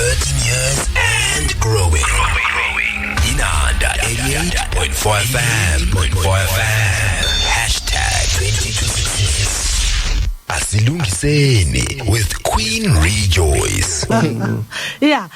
13 years and growing. Inanda 88.4 FM. 4 FM. #2026. Asilungiseni with Queen Rejoice. Yeah,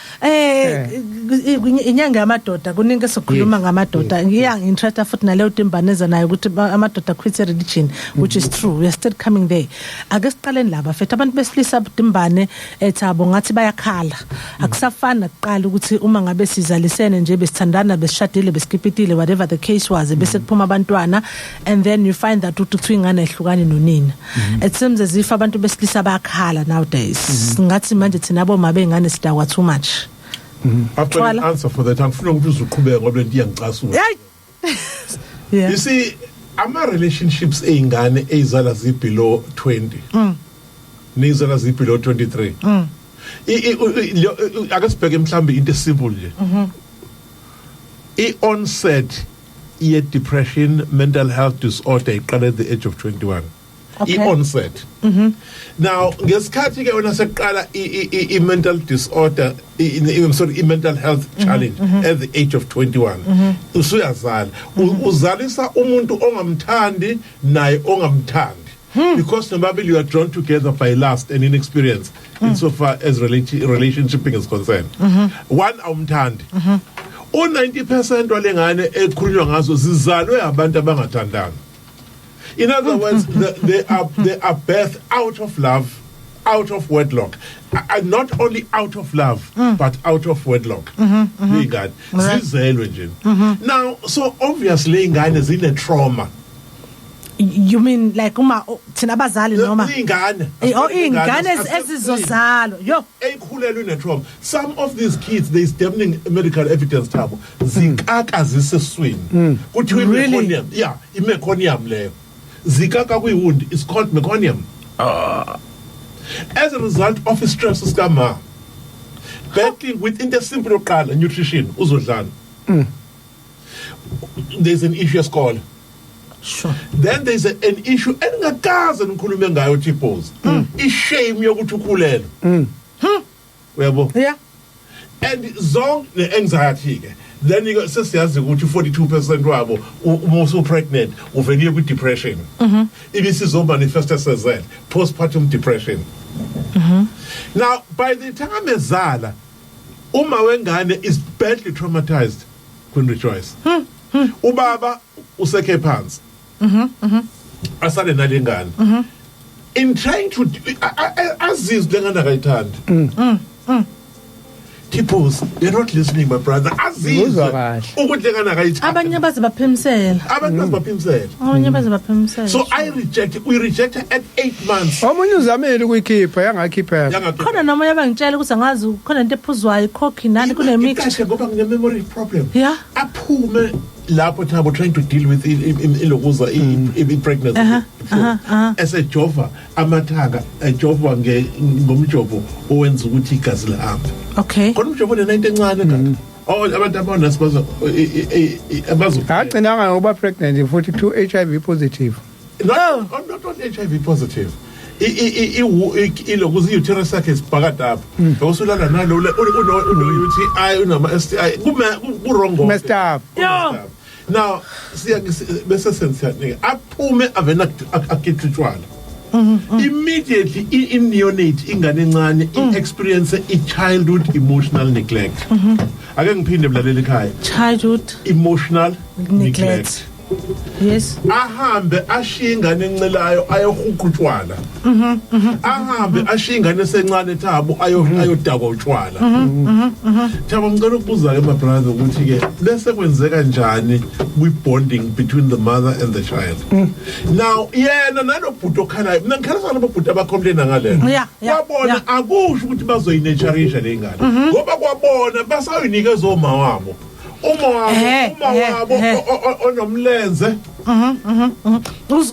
inyanga yamadoda, kuningi esikhuluma ngamadoda. Ngiya interest futhi naleyo timbaneza nayo ukuthi amadoda quit religion, which is true. We are still coming there. Ake siqaleni laba fethu, abantu besilisa timbane ethabo, ngathi bayakhala. Akusafani nakuqala ukuthi uma ngabe sizalisene nje, besithandana, besishadile, besikipitile, whatever the case was, bese kuphuma abantwana and then you find that ukuthi kuthiwa ingane ehlukani nonina. It seems as if abantu besilisa bayakhala nowadays. Ngathi manje thina boma bengane sidakwa too much. I've got an Thwala. answer for that. Angifuna ukuthi uzuqhubeka ngoba lento iyangicasula. Hey, yeah. You see, ama relationships eyingane ezizala zi below 20. Nizala zi below 23. Ake sibheke mhlambe into simple nje. I onset ye depression, mental health disorder iqala at the age of 21. I onset. Now ngesikhathi ke wena sekuqala i mental disorder, I'm sorry, i mental health challenge at the age of 21, usuyazala, uzalisa umuntu ongamthandi naye ongamthandi, because nobabili you are drawn together by lust and inexperience insofar as relationshiping is concerned. One, awumthandi. U90% walengane ekhulunywa ngazo zizalwe abantu abangathandani. In other words, they are birthed out of love, out of wedlock. Not only out of love, but out of wedlock. Ingane zizelwe nje. Now, so obviously ingane zine trauma. You mean like uma thina abazali noma Ingane. Oh, ingane ezizozalwa, yo. Eyikhulelwe ine trauma. Some of these kids, there is damning medical evidence, Thabo, zikaka ziseswini. Kuthiwa Really? i-meconium. Yeah, i-meconium leyo. Zikaka kwi-wound, it's called meconium. As a result of stress sikama battling with into simple yokuqala, nutrition, uzodlana. There's an issue yesikole. Then there's an issue engakaze nikhulume ngayo, Tipos, i-shame yokuthi ukhulelwe, uyabo? Yeah. And zonke ne-anxiety ke, then you sesiyazi ukuthi 42% wabo uma usu pregnant uveliye kwi depression, ibisizo manifesta sezele postpartum depression. Now by the time ezala, uma wengane is badly traumatized, Queen Rejoice. Ubaba usekhe phansi, asale nalengane in trying to azizwe lengane akayithandi. Tipos, you're not listening, my brother. Azizwe Ngizwa kahle. ukuthi lengane akayithandi. Abanye baze baphimisela. Abantu baze baphimisela. Abanye baze baphimisela. So I reject, we reject her at 8 months. Omunye uzamile ukuyikhipha, yangakhipha. Khona noma yabangitshela ukuthi angazi khona into ephuzwayo, ikhokhi nani, kune-mix. Kahle, ngoba ngine memory problem. Aphume lapho, Thabo, trying to deal with ilokuza i-pregnancy esejova amathanga, ejovwa ngomjovo owenza ukuthi igazi lihambe. Khona umjovo onenayinto encane kaka. Oh, abantu abanasi bazo abazo. Agcinanga ngokuba pregnant futhi, to HIV positive. Not on HIV positive. Ilokuza i-uterus yakhe isibhakada apha bewusulala nalo uno UTI, unama STI, kume ku wrong konke. Messed up. Yo. Now siya bese sensiyanika aphume avena akhithi utshwala immediately. I neonate, ingane encane, i-experience i-childhood emotional neglect. Ake ngiphinde, mlaleli ekhaya. Childhood emotional neglect. Neglect. Ahambe ashiye ingane encelayo, ayohuqa utshwala. Ahambe ashiye ingane esencane, Thabo, ayodakwa utshwala. Thabo, ngicela ukubuza ke, my brother, ukuthi ke bese kwenzeka kanjani kwi bonding between the mother and the child? Now yena nalo bhuti okhalayo, mina ngikhalisa nabo bhuti abacomplaina ngalelo. Kwabona akusho ukuthi bazoyinurturisha le ngane, ngoba kwabona basayinikeza oma wabo, uma wabo uma wabo onomlenze.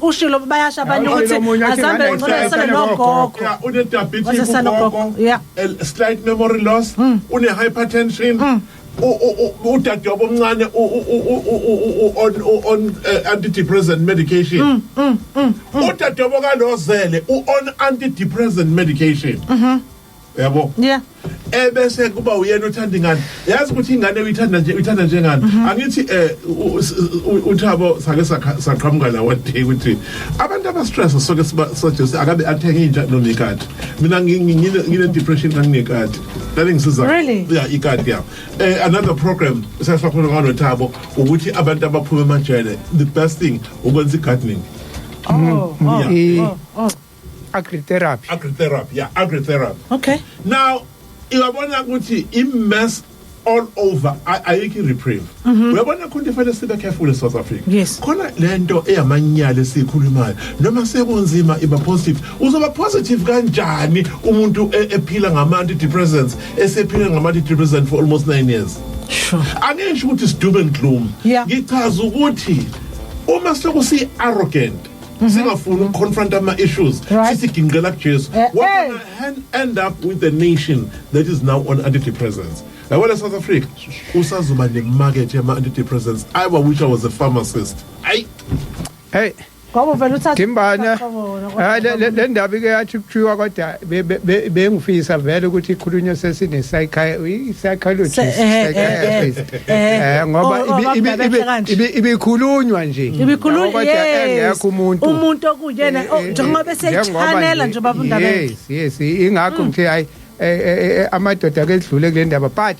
Ushilo bayasha abanye Ushilo ukuthi omunye athi azambe ingane ngcono ayisale sale nogogo. nogogo. Yeah, une diabetes Wasesala ugogo, ugogo, yeah. Slight memory loss, une hypertension, udadewabo omncane on antidepressant medication, udadewabo kalozele u on antidepressant medication, yabo? Ebese kuba uyena uthanda ingane. Yazi ukuthi ingane uyithanda nje, uyithanda njengani. Angithi uThabo sake saqhamuka la one day ukuthi abantu aba stress soke siba suggest akabe athenge inja noma ikati. Mina ngine depression, nganginekati, lalingisiza. Really? Yeah, ikati, yeah. Another program sasikhuluma ngalo, Thabo, ukuthi abantu abaphuma emajele, the best thing ukwenza i-gardening. Oh. Oh. Agritherapy. Agritherapy, yeah, agritherapy. Now uyabona ukuthi i-mess all over, ayikho i-reprieve. Uyabona khona ifanele sibe careful e-South Africa. Khona lento eyamanyala esiyikhulumayo, noma sekunzima iba positive. Uzoba positive kanjani umuntu ephila ngama-antidepressants, esephila ngama-antidepressant for almost 9 years? Angisho ukuthi is doom and gloom. Ngichaza ukuthi uma siloku si-arrogant, singafuni ukuconfront ama-issues, sithi ginqela kuJesu, we're gonna end up with a nation that is now on antidepressants. Yabona, South Africa usazoba nemarket yama-antidepressants. I wish I was a pharmacist, ayi. Hey. Ngoba vele uthatha Dimbana, hayi, le ndaba ike yathi kuthiwa, kodwa bengifisa vele ukuthi ikhulunywe sesine psychologist, psychiatrist, ngoba Oh, baba, kanje. ibikhulunywa nje. Ibikhulunywa. Kodwa engekho umuntu Umuntu okuyena, oh, njengoba beseyichanela nje, baba uNdabeni. Yes, ingakho ngithe hayi, amadoda ke edlule kule ndaba, but